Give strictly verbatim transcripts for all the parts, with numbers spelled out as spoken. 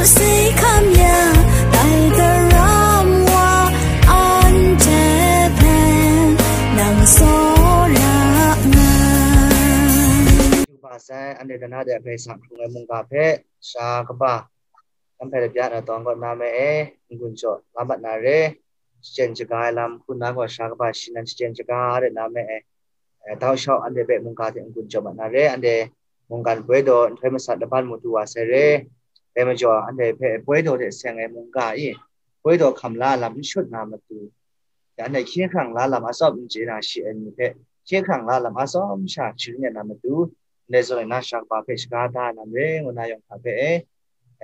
Sai hkam ya, dai daram wa, anhte hpe nang tsawra nga. Ba sai, anhte dana de hpe sa hkrung ai mungga hpe, sha kaba, nang hpe labya na tawng kaw na me e, n-gun jaw la mat na re, shachyen shaga ai lam hku na gaw, sha kaba shi nan shachyen shaga de na me e, eh, tau shau anhte hpe mungga hte n-gun jaw mat na re, anhte mungkan poi daw nhtoi masat laban mu du wa sai re, dai majaw anhte hpe poi daw hte seng ai mungga i, poi daw hkam la lam n shut na matu, ya anhte hkye hkrang la lam atsawm n chye na shi ai ni hpe, hkye hkrang la lam atsawm sha sharin ya na matu, ndai zawn na sha kaba hpe shaga da na re, ngu na yawng hta hpe e,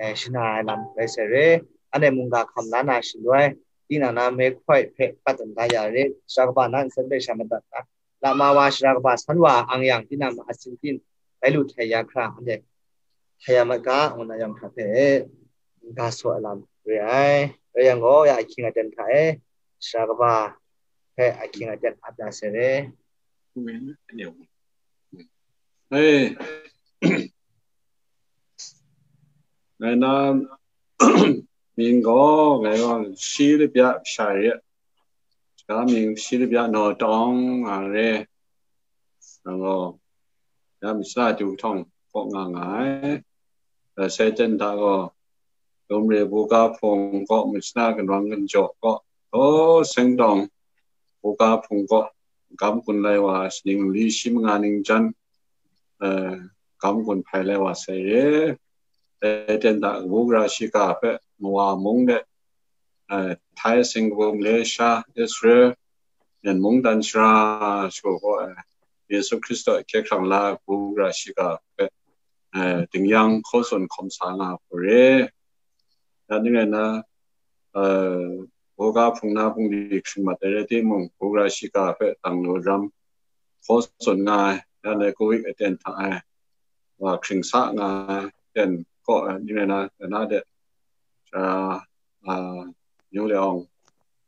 eh, shana ai lam rai sai re, anhte mungga hkam la na shaloi, tinang na me hkoi hpe pat tawn da ya re, sha kaba na nsen hpe sha madat na, lama wa shara kaba san wa ang yang, tinang ma asin tin bai lu htai ya hkra, anhte htai ya mat ga, ngu na yawng hta hpe ga saw ai lam re ai. Rai yang gaw, ya ahkying aten hta e, shara kaba hpe ahkying aten ap ya sai re. Hey. Ngai na mying gaw, ngai gaw shi labya sha re. Shaga mying shi labya naw tawng nga re. Nang gaw, ya masha du htawng kaw nga nga ai. Dai sai ten hta gaw, Lum re buga hpung kaw, masha kanawng kanjaw kaw, o, seng dawng buga hpung kaw, gam gun lai wa, shaning li shi manga ning jan, eh, gam gun hpai lai wa sai re. Dai ten hta, kabu gara shiga hpe, Mawa mung de, eh, Thai, Singapore, Malaysia, Israel, Myen mung dan shara shagu gaw, eh, Yesu Hkristu a hkye hkrang la ai kabu gara shiga hpe, eh, dingyang hkaw tsun hkawm sa nga hku re. Ya ning rai na, eh, buga hpung na bungli hkring mat ai rai timung, kabu gara shiga hpe dang lu ram hkaw tsun nga ai, ya ndai Covid aten hta e wa hkring sa nga ai, ten kaw ai, ning rai na, na de, sha, a, New Leong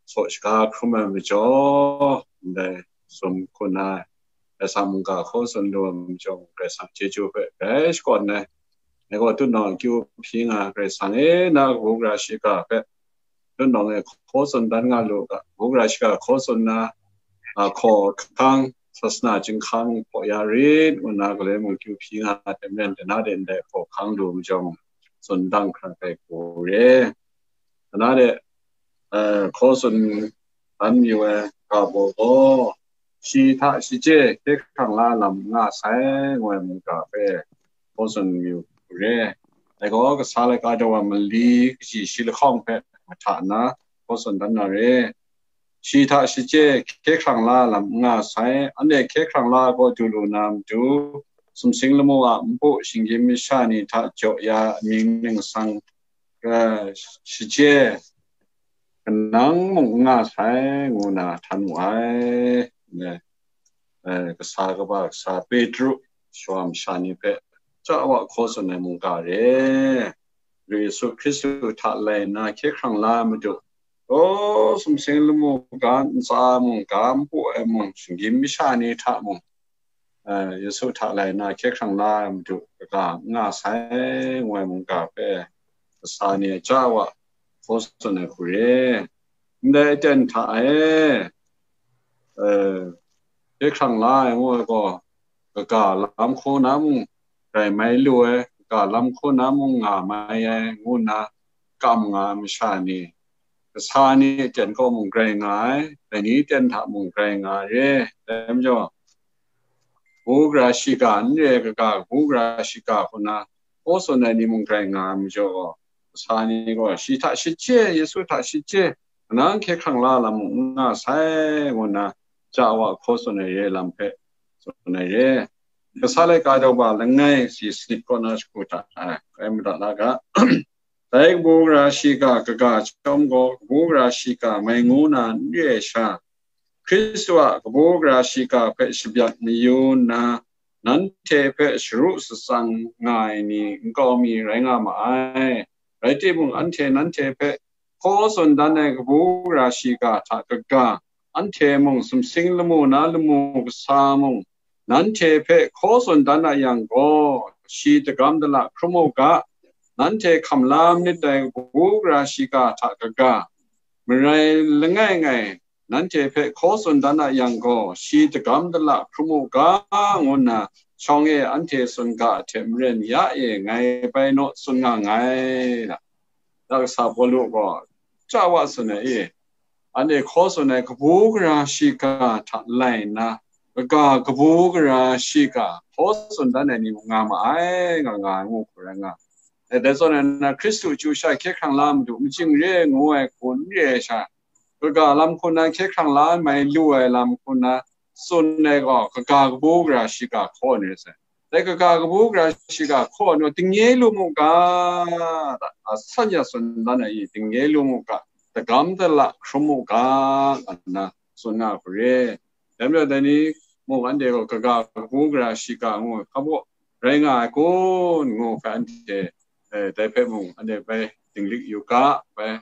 saw shaga hkrum ai majaw, ndai sum hkun ai, Karai Kasang mungga hkaw tsun lu ai majaw, Karai Kasang chyeju hpe grai shakawn ai. Ngai gaw tutnawng akyu hpyi nga, Karai Kasang e, na kabu gara shiga hpe tutnawng e hkaw tsun dan nga lu ga, kabu gara shiga hkaw tsun na, a, hkaw ahkang, sasana chyinghka mung hpaw ya rit, ngu na galoi mung kyu hpyi nga ai hte maren, dana de ndai hkaw ahkang lu majaw, tsun dang hkra hkai hku re. Dana de, eh, hkaw tsun dan mayu ai ga baw gaw, shi hta shachye hkye hkrang la lam nga sai, ngu ai mungga hpe hkaw tsun mayu re. Dai gaw kasa laika daw wa mali kaji shi lahkawng hpe mahta nna hkaw tsun dan na re. Shi hta shachye hkye hkrang la lam n nga sai, anhte hkye hkrang la ai kaw du lu na matu, sumsing lamu a npu shinggyim masha ni hta jaw ya ai amying ningsang, eh, shachye kanang mung n nga sai, ngu na htan mu ai. Ne, eh, kasa kaba kasa Petru shawa masha ni hpe ja wa hkaw tsun ai mungga re. Yesu Hkristu hta lai nna hkye hkrang la ai matu, o, sumsing lamu ga ntsa mung, ga npu ai mung, shinggyim masha ni hta mung, eh, Yesu hta lai nna hkye hkrang la ai matu kaga n nga sai, ngu ai mungga hpe kasa ni a ja wa hkaw tsun ai hku re. Ndai aten hta e, eh, hkye hkrang la ai ngu ai gaw, kaga lam hkaw na mung rai mai lu ai, kaga lam hkaw na mung nga mai ai, ngu nna kam nga ai masha ni, kasa ni aten kaw mung grai nga ai, dai ni aten hta mung grai nga ai re. Dai majaw, kabu gara shiga n re ai kaga, kabu gara shiga hku na hkaw tsun ai ni mung grai nga ai majaw gaw, kasa ni gaw, shi hta shachye, Yesu hta shachye, kanang hkye hkrang la lam mung n nga sai, ngu nna ja wa hkaw tsun ai re lam hpe tsun ai re. Kasa laika daw wa langai si sanit kaw na shagu hta, ai, kai madat la ga. Dai kabu gara shiga kaga chyawm gaw, kabu gara shiga mai ngu na n re ai sha, Hkristu a kabu gara shiga hpe shabyak mayu nna, nanhte hpe sharu shatsang nga ai ni nkau mi rai nga ma ai. Rai timung, anhte nanhte hpe hkaw tsun dan ai kabu gara shiga hta kaga, anhte mung sumsing lamu na lamu kasa mung, nanhte hpe hkaw tsun dan a yang gaw, shi dagam dala hkrum u ga, nanhte hkam la manit dai kabu gara shiga hta kaga, marai langai ngai nanhte hpe hkaw tsun dan a yang gaw, shi dagam dala hkrum u ga, ngu nna shawng e anhte tsun ga hte maren, ya e, ngai bai naw tsun nga nngai. Daksa Pawlu gaw, ca wa tsun ai, e, anhte hkaw tsun ai kabu gara shiga hta lai nna, kaga kabu gara shiga hkaw tsun dan ai ni mung nga ma ai, nga nga ai, ngu hku rai nga. E, dai zawn na, Hkristu chyu sha hkye hkrang la madu, majing re ai ngu ai hku n re ai sha, kaga lam hku na hkye hkrang la mai lu ai lam hku na tsun ai gaw, kaga kabu gara shiga hkaw ni rai sai. Dai kaga kabu gara shiga hkaw ni dingnye lu mu ga, a san ya tsun dan ai, dingnye lu mu ga, dagam dala hkrum mu ga, nna tsun nga hku re. Dai majaw dai ni mung anhte gaw kaga kabu gara shiga ngu hkap gaw rai nga ai kun, ngu hpe anhte, eh, dai hpe mung anhte bai dinglik yu ga, bai,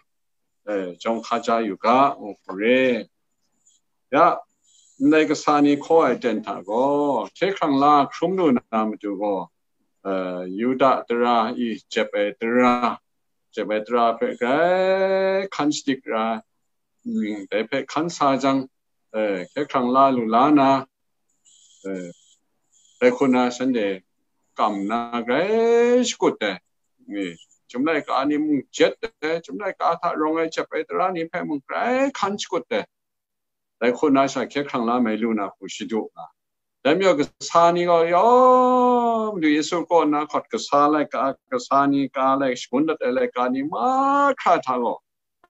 eh, jawng hkaja yu ga, ngu hku re. Ya, ndai kasa ni hkaw ai ten hta gaw, hkye hkrang la hkrum lu na matu gaw, eh, Yuda tara i jep ai tara, jep ai tara hpe grai hkan shadik ra, mm, dai hpe hkan sa jang, eh, hkye hkrang la lu la na, eh, dai hku na shanhte kam na grai shakut ai, ni, chyum laika ni mung jet ai, chyum laika hta rawng ai jep ai tara ni hpe mung grai hkan shakut ai, dai hku na sha hkye hkrang la mai lu na hku shadu nga. Dai majaw kasa ni gaw, yaw, Madu Yesu kaw na hkawt kasa laika, kasa ni ka lai, shangun dat ai laika ni mahkra hta gaw,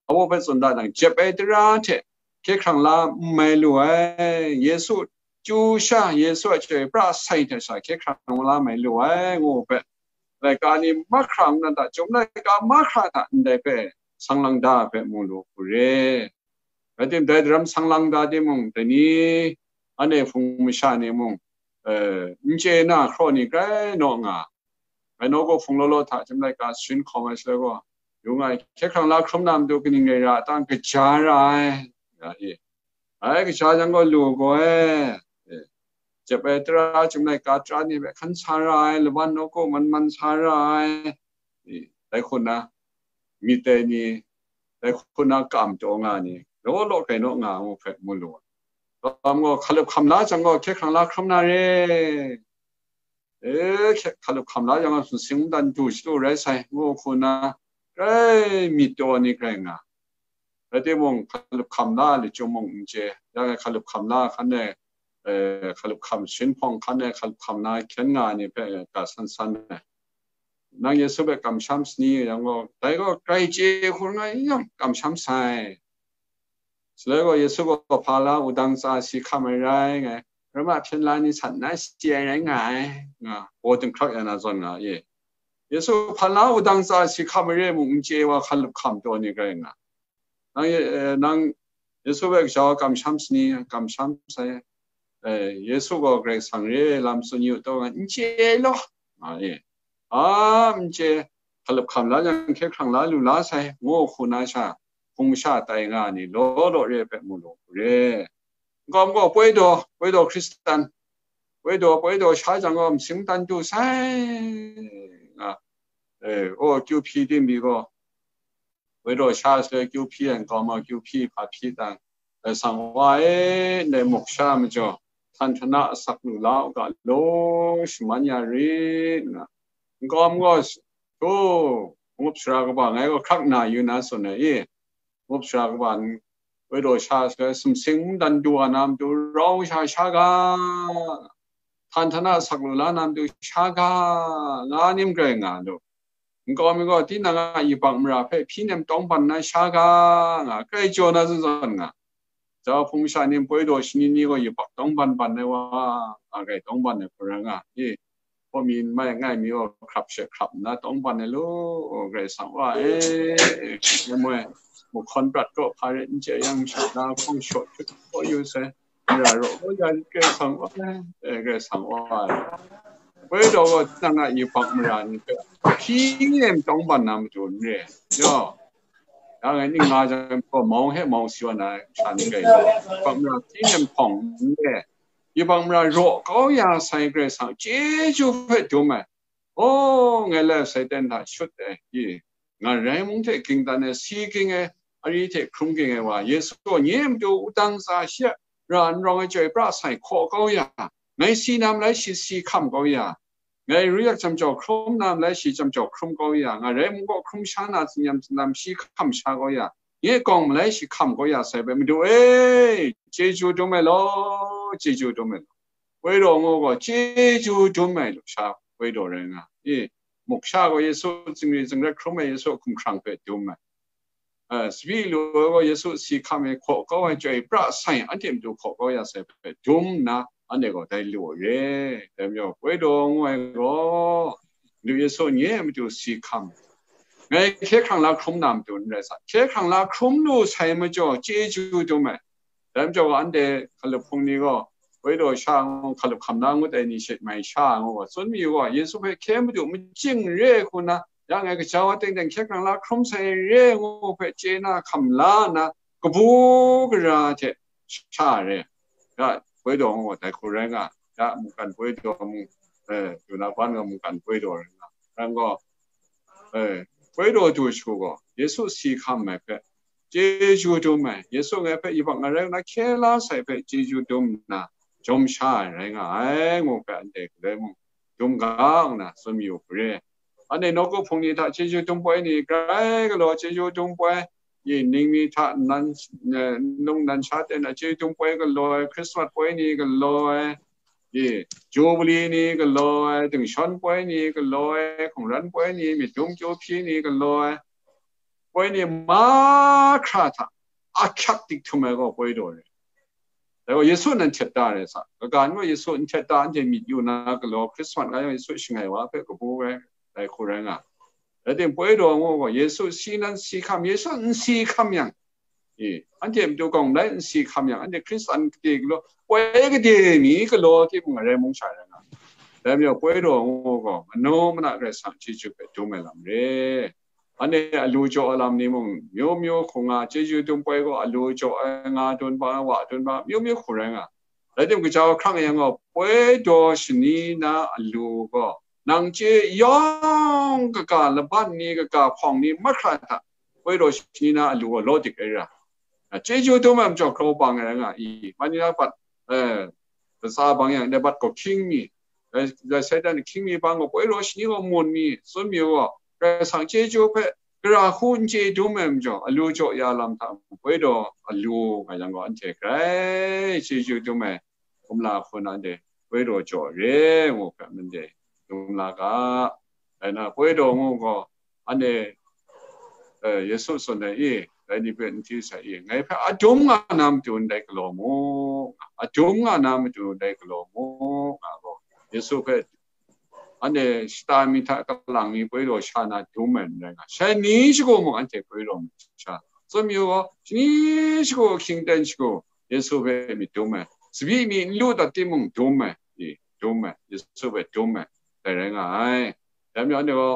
awu hpe tsun da nang, jep ai tara hte hkye hkrang la n mai lu ai, Yesu chyu sha, Yesu a chyoi pra sai hte sha hkye hkrang la mai lu ai, ngu hpe, laika ni mahkra nna hta, chyum laika mahkra hta ndai hpe sang lang da hpe mu lu hku re. Rai timung, dai daram sang lang da timung, dai ni, anhte hpung masha ni mung, eh, n chye na hkraw ni grai naw nga. Ngai nawku hpung law law hta chyum laika sharin hkawm ai shaloi gaw, yu nga ai, hkye hkrang la hkrum na matu kaning rai ra a ta, kaja ra ai, nga i. Ai, kaja jang gaw lu gaw e, e, jep ai tara, chyum laika tara ni hpe hkan sa ra ai, laban nawku man man sa ra ai, e, dai hku na, myit ai ni, dai hku na kam taw nga ni, law law grai naw nga ngu hpe mu lu ai. Lam gaw, hkalup hkam la jang gaw, hkye hkrang la hkrum na re. E, hkye, hkalup hkam la jang gaw, sumsing mungdan du shadu rai sai, ngu hku na, grai myit taw ai ni grai nga. Rai timung, hkalup hkam la ai lachyum mung n chye, ya, hkalup hkam la hkan e, eh, hkalup hkam sharin hpawng hkan e, hkalup hkam na hkyen nga ai ni hpe, eh, ga san san ai. Nang Yesu hpe kamsham sani yang gaw, dai gaw grai chye hkrum nga yang, kamsham sai. Shaloi gaw Yesu gaw hpa la wudang tsa si hkam ai rai ngai, karma hpyen la ni san na si ai rai nga ai, nga, baw dinghkrak ya na zawn nga e. Yesu hpa la wudang tsa si hkam ai re mung n chye wa hkalup hkam taw ni grai nga. Nang, eh, nang Yesu hpe kasha wa kamsham sani, kamsham sai, eh, Yesu gaw Karai Kasang re ai lam tsun yu taw nga, n chye law, nga e. A, n chye, hkalup hkam la jang hkye hkrang la lu la sai, ngu hku na sha, hpung masha tai nga ai ni law law re ai hpe mu lu hku re. Nkau gaw, poi daw, poi daw Hkristan, poi daw, poi daw sha jang gaw, masing mungdan du sai, nga, eh, o, kyu hpyi tim pyi gaw, poi daw sha shaloi kyu hpyi ai nkau ma, kyu hpyi hpa hpyi dan, Karai Kasang wa e, ndai muk sha majaw, htan htan a asak lu la u ga law, shaman ya rit, nga, nkau gaw, o, ngup sara kaba ngai gaw hkrak na yu na tsun ai i, ngup sara kaba n, poi daw sha shaloi sumsing mungdan du wa na matu rau sha sha ga, htan htan a asak lu la na matu sha ga, nga nim grai nga lu. Nkau mi gaw, tinang a yubak mara hpe hpyi nem tawng ban na sha ga, nga, grai jaw na zawn zawn nga. Jau hpung masha ni, poi daw shani ni gaw yubak tawng ban ban ai wa, a, grai tawng ban ai hku rai nga, i, hpaw mi n mai ngai mi gaw hkrap she hkrap nna tawng ban ai lu, o, Karai Kasang wa e, e moi, mahkawn prat kaw hpa ret n chye yang, sha na hpawng shaw hkut hpaw yu sai, mara raw kaw ya rit, Karai Kasang wa e, e, Karai Kasang wa e. Poi daw gaw tinang a yubak mara ni hpe hpyi nem tawng ban na matu n re, yaw. Ya ngai ning nga jang gaw, mawng he mawng si wa na sha ni rai, yubak mara hpyi nem hpawng n re, yubak mara raw kau ya sai Karai Kasang chyeju hpe dum ai, O, ngai lai Satan hta shut ai, i, nga rai mung hte ging dan ai, si ging ai, ari hte hkrum ging ai wa, Yesu nye matu wudang tsa shi a ra n rawng ai chyoi pra sai hkaw kau ya, ngai si na malai shi si hkam kau ya, ngai ru yak jam jau hkrum na malai shi jam jau hkrum kau ya, nga rai mung gaw hkrum sha na tsinyam tsinyam shi hkam sha kau ya, nye gawng malai shi hkam kau ya sai bai, Madu e, chyeju dum ai law, chyeju dum ai law. Poi daw ngu gaw chyeju dum ai lusha poi daw rai nga. I, muk sha gaw Yesu zingri zingrat hkrum ai Yesu hkumhkrang hpe dum ai. A, sabi lu ai gaw Yesu si hkam ai hkaw kau ai chyoi pra sai, anhte matu hkaw kau ya sai hpe dum nna, anhte gaw dai lu ai re. Dai majaw, poi daw ngu ai gaw, Madu Yesu nye a matu si hkam. Ngai hkye hkrang la hkrum na matu n rai sa. Hkye hkrang la hkrum lu sai majaw, chyeju dum ai. Dai majaw gaw, anhte hkalup hpung ni gaw, poi daw sha ngu, hkalup hkam na ngut ai ni she mai sha ngu gaw, tsun mi gaw, Yesu hpe hkye madu machying re ai hku na, ya ngai gaja wa teng teng hkye hkrang la hkrum sai re ngu hpe chye na hkam la nna, kabu gara hte sha re. Ya, poi daw ngu gaw, dai hku rai nga, ya, mungkan poi daw mu, eh, du na ban gaw mungkan poi daw rai nga. Rai gaw, eh, poi daw du shu gaw, Yesu si hkam ai hpe, chyeju dum ai, Yesu ngai hpe yubak ngai rai nna hkye la sai hpe chyeju dum nna, jawm sha ai rai nga ai, ngu hpe anhte galoi mung dum ga nna tsun mayu hku re. Anhte nawku hpung ni hta chyeju dum poi ni, grai galaw chyeju dum poi, i, ningmi hta nan, eh, nlung nan sha ten a chyeju dum poi galaw ai, Christmas poi ni galaw ai, i, Jubili ni galaw ai, dingshawn poi ni galaw ai, hkungran poi ni, myit dum kyu hpyi ni galaw ai, poi ni mahkra hta ahkyak dik htum ai gaw poi daw re. Dai gaw Yesu nan htet da re sa, kaga n gaw Yesu n htet da, anhte myit yu na galaw, Christmas nga yang Yesu shangai wa hpe kabu ai, dai hku rai nga. Rai tim, poi daw ngu gaw, Yesu si nan si hkam, Yesu n si hkam yang, i, anhte matu gawng lai n si hkam yang, anhte Hkristan gade galaw, poi gade mi galaw timung, arai mung sha rai nga. Dai majaw, poi daw ngu gaw, manu mana Karai Kasang chyeju hpe dum ai lam re. Anhte alu jaw ai lam ni mung, myu myu hku nga, chyeju dum poi gaw, alu jaw ai nga dun ba, wa dun ba, myu myu hku rai nga. Rai tim, gaja hkrang yang gaw, poi daw shani na alu gaw, nang chye yawng kaga, laban ni, kaga hpawng ni, mahkra hta, poi daw shani na alu gaw law dik ai ra. Chyeju dum ai majaw grau bang ai nga i, man ni na bat, eh, latsa bang yang, dai bat gaw hkying mi, dai, dai Satan hkying mi bang gaw, poi daw shani gaw mun mi, tsun mi gaw, Karai Kasang chyeju hpe gara hku n chye dum ai majaw, alu jaw ya lam hta, poi daw alu nga yang gaw, anhte grai chyeju dum ai kumla hku na de, poi daw jaw re ngu hpe mande dum la ga. Dai na, poi daw ngu gaw, anhte, eh, Yesu tsun ai i, dai ni hpe n hti sai i, ngai hpe a dum nga na matu ndai galaw mu, a dum nga na matu ndai galaw mu, nga gaw, Yesu hpe anhte shata mi hta kalang mi poi daw sha na dum ai n rai nga, shai ni shagu mung anhte poi daw mu sha, tsun mi gaw, shani shagu hkying ten shagu Yesu hpe myit dum ai, tsabyi mi n lu dat timung dum ai, i, dum ai, Yesu hpe dum ai, dai rai nga ai. Dai majaw anhte gaw,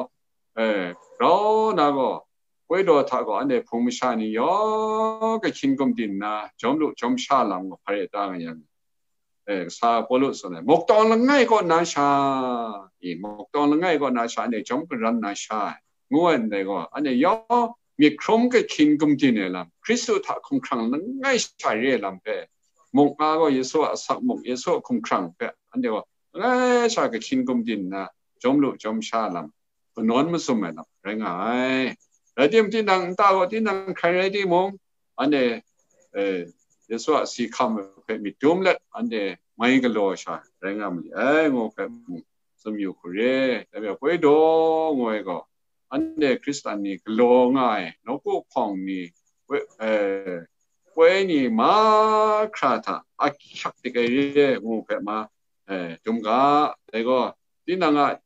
eh, grau na gaw, poi daw hta gaw anhte hpung masha ni yawng kahkyin gumdin nna, jawm lu jawm sha lam gaw hpa re ta nga yang, eh, kasa Pawlu tsun ai, muk tawng langai kaw na sha, i, muk tawng langai kaw na sha, anhte jawm karan na sha ai, ngu ai ndai gaw, anhte yawng myit hkrum kahkyin gumdin ai lam, Hkristu hta hkumhkrang langai sha re ai lam hpe, muk nga gaw Yesu a asak muk, Yesu a hkumhkrang hpe, anhte gaw langai sha kahkyin gumdin nna, jawm lu jawm sha lam, kanawn mazum ai lam rai nga ai. Rai timung, tinang nta gaw tinang hkrai rai timung, anhte, eh, Yesu a si hkam ai hpe myit dum let, anhte mai galaw sha rai nga ma li ai, ngu hpe mung tsun yu hku re. Dai majaw, poi daw ngu ai gaw, anhte Hkristan ni galaw nga ai, nawku hpawng ni, poi, eh, poi ni mahkra hta ahkyak dik ai re, ngu hpe ma, eh, dum ga. Dai gaw, tinang a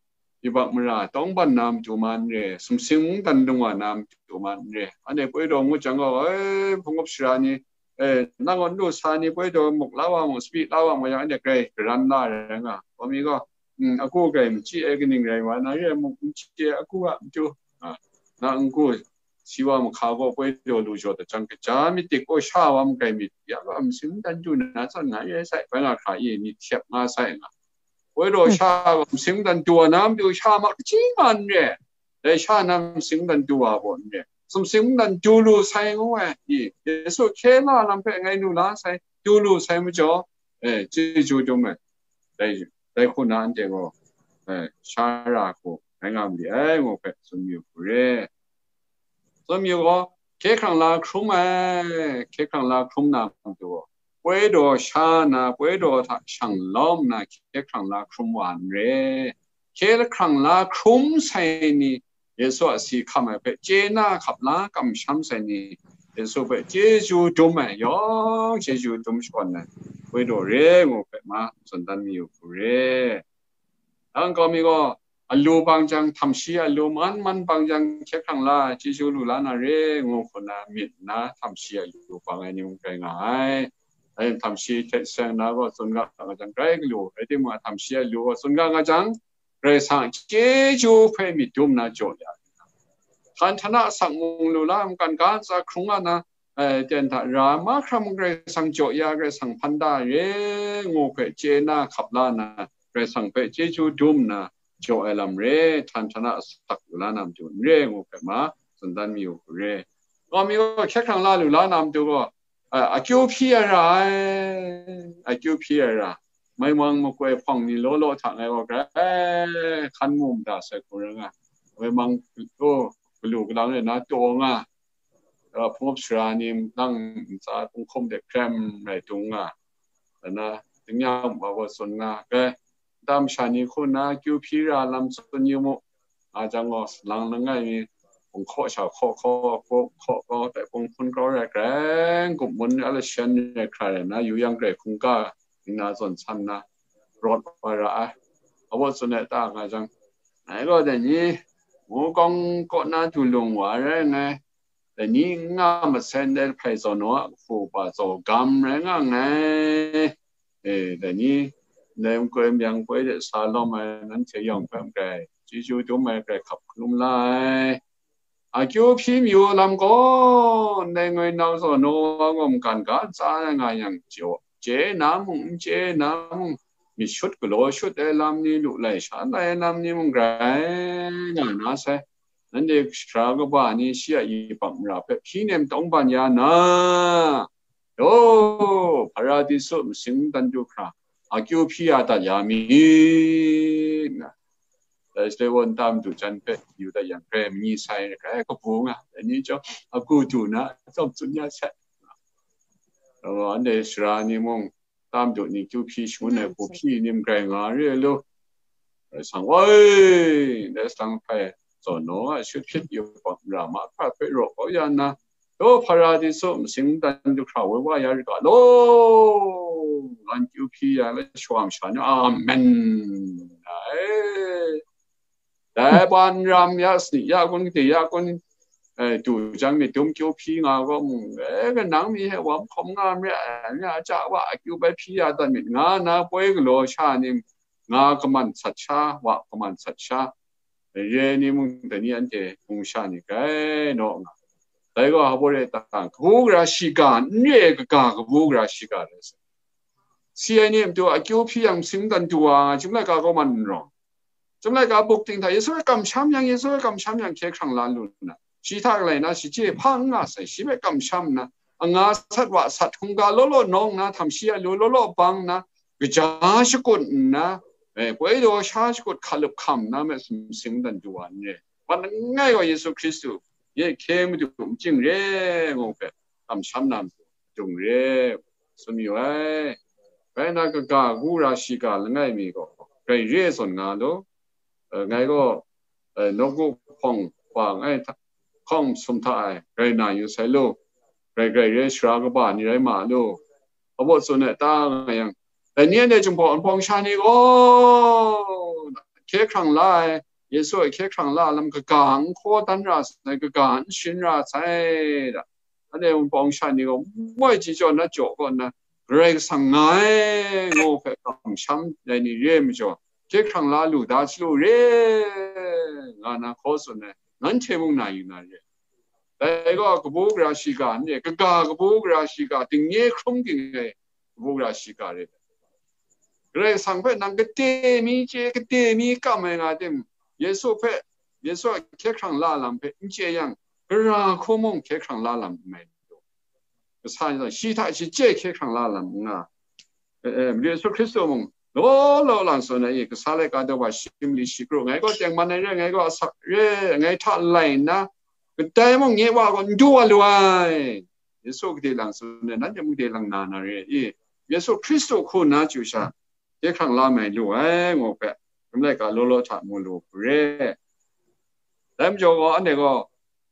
yubak mara tawngban na matu ma n re, sumsing mungdan lung wa na matu ma n re. Anhte poi daw ngut jang gaw, e, hpung up shara ni, e, nang gaw n lu sa ni, poi daw muk la wa mu, tsabyi la wa mu yang, anhte grai karan la ai rai nga. Wa mi gaw, mm, agu grai n chye ai kaning rai wa na re, muk n chye ai agu a matu, a, na n-gu si wa mahka gaw poi daw lu jaw dat jang, kaja myit dik gaw sha wa magrai myit, ya gaw, a, masin dan du na tsan nga re sai, bai nga hkra i myit hkyep nga sai nga. Woi daw sha gaw masing dan du wa na matu sha ma kaji nga n re. Dai sha na masing dan du wa gaw n re. Sumsing dan du lu sai ngu ai. I, Yesu hkye la lam hpe ngai nu la sai, du lu sai majaw, eh, chyeju dum ai. Dai, dai hku na anhte gaw, eh, sha ra hku, ngai nga mali ai, ngu hpe tsun yu hku re. Tsun yu gaw, hkye hkrang la hkrum ai, hkye hkrang la hkrum na matu gaw, poi daw sha na, poi daw hta shang lawm na, hkye hkrang la hkrum wa n re. Hkye hkrang la hkrum sai ni, Yesu a si hkam ai hpe chye na hkap la kamsham sai ni, Yesu hpe chyeju dum ai, yawng chyeju dum shakawn ai, poi daw re ngu hpe ma, tsun dan mayu hku re. Dang kau mi gaw, alu bang jang, htam shi alu man man bang jang, hkye hkrang la, chyeju lu la na re, ngu hku na myit nna, htam shi alu bang ai ni mung rai nga ai. Dai htam shi hte seng na gaw, tsun ga nga jang, grai galu, rai timung, htam shi alu gaw, tsun ga nga jang, Karai Kasang chyeju hpe myit dum na jaw ya. Htan htana asak mung lu la, mungkan ga ntsa hkrung nga na, eh, ten hta ra, mahkra mung Karai Kasang jaw ya, Karai Kasang hpan da re, ngu hpe chye na hkap la na, Karai Kasang hpe chyeju dum na jaw ai lam re, htan htana asak lu la na matu n re, ngu hpe ma, tsun dan mayu hku re. Gaw mi gaw, hkye hkrang la lu la na matu gaw, a, akyu hpyi ai ra ai, akyu hpyi ai ra. Maimang makoi hpawng ni law law hta ngai gaw grai hkan mu mada sai hku rai nga. Maimang, oh, galu galang rai na taw nga. Hpung up sara ni nang ntsa kung hkum de hkrem rai dung nga. Dana, tingnyang wa gaw tsun nga. Grai, nta masha ni hku nna akyu hpyi ra lam tsun yu mu. Nga jang gaw, salang langai mi, hpung hkaw sha hkaw hkaw, hkaw hkaw hkaw, tai hpung hpun grau rai, grai n-gup mun a lashan rai hkra rai na, yu yang grai hkungga, nna zawn san na, rawt wa ra ai. Awa tsun ai ta nga jang, ngai gaw dai ni, mu kawng kaw na du lung wa rai nngai, dai ni n nga masen dai hpai zawn naw a, hpu pa zaw gam rai nga nngai. E, dai ni, ndai makoi myang poi de sa lawm ai nanhte yawng hpe mung grai, chyeju dum ai grai hkap hkalum la ai. Akyu hpyi mayu lam gaw, ndai ngoi nau zawn naw wa gaw mungkan ga ntsa ai nga yang, chye, chye na mung, n chye na mung, myit shut galaw shut ai lam ni, lu lai sha lai ai lam ni mung grai nga na sai. Nanhte sara kaba ni shi a yubak mara hpe hpyi nem tawng ban ya na, Yaw, Hparadisu masing dan du hkra, akyu hpyi ya dat ya mi, nna, dai shaloi wa nta madu jan hpe yu dat yang, grai manyi sai, grai kabu nga, dai ni chyawm, agu du na, atsawm tsun ya sai. Anhte sara ni mung, nta madu ni kyu hpyi shangun ai hku hpyi ni mung grai nga re ai lu. Karai Kasang woi, ndai salang hpai zawn naw a, shut hpyit yubak mara mahkra hpe raw kau ya nna, Yaw, Hparadisu masing dan du hkra woi wa ya rit ga law, ngan kyu hpyi ya ai, shawng sha ni, amen. Ai. Dai ban ram ya, sani ya kun, gade ya kun, eh, du jang myit dum kyu hpyi nga gaw mung, eh, kanang mi hte wa hkawm nga myit, eh, nya a ca wa akyu bai hpyi ya dat myit, nga na poi galaw sha ni, nga kaman sat sha, wa kaman sat sha, re ni mung dai ni anhte hpung sha ni grai naw nga. Dai gaw hpa re ta, kabu gara shiga n re ai kaga, kabu gara shiga rai sai. Si ai ni a matu akyu hpyi yang masing dan du wa, chyum laika kaw man n rawng. Chyum laika buk ting hta, Yesu hpe kamsham yang, Yesu hpe kamsham yang, hkye hkrang la lu nna, shi hta galai na, shi chye hpa n nga sai, shi hpe kamsham nna, anga sat wa sat, hkungga law law nawng nna, htam shi a lu law law bang nna, kaja shakut nna, eh, poi daw sha shakut hkalup hkam nna, masing dan du wa n re. Wan langai gaw Yesu Hkristu, ye hkye madu, machyin re, ngu hpe, kamsham na matu, dung re, tsun yu ai. Rai nna, kaga kabu gara shiga langai mi gaw, grai re zawn nga lu. Eh, ngai gaw, eh, nawku hpawng wa ngai hta, hkawng sum hta e, grai na yu sai lu. Grai grai re, sara kaba ni rai ma lu. Abaw tsun ai ta nga yang, dai ni anhte Jinghpaw Wunpawng sha ni gaw, hkye hkrang la ai, Yesu a hkye hkrang la ai lam kaga n hkaw dan ra sai, kaga n sharin ra sai, da. Anhte Wunpawng sha ni gaw moi chyi jaw na jaw kaw nna, Karai Kasang nga ai, ngu hpe kamsham ai ni re ai majaw, hkye hkrang la lu da, chyalu re, nga na hkaw tsun ai, nanhte mung na yu na re. Dai gaw kabu gara shiga n re, kaga kabu gara shiga, dingnye hkrum ging ai kabu gara shiga re. Karai Kasang hpe nang kade mi chye, kade mi kam ai nga tim, Yesu hpe, Yesu a hkye hkrang la lam hpe n chye yang, gara hku mung hkye hkrang la lam n mai lu. Kasa ni gaw shi hta shi chye hkye hkrang la lam n nga. Eh, eh, Yesu Hkristu mung, law law lang tsun ai, kasa laika daw wa shi mali shi kru, ngai gaw tengman ai re, ngai gaw asak re, ngai hta lai nna, kadai mung nye Wa gaw n du wa lu ai. Yesu gade lang tsun ai, nanhte mung gade lang na na re i? Yesu Hkristu hku nna chyu sha, hkye hkrang la mai lu ai, ngu hpe, Chyum laika law law hta mu lu hku re. Dai majaw gaw, anhte gaw,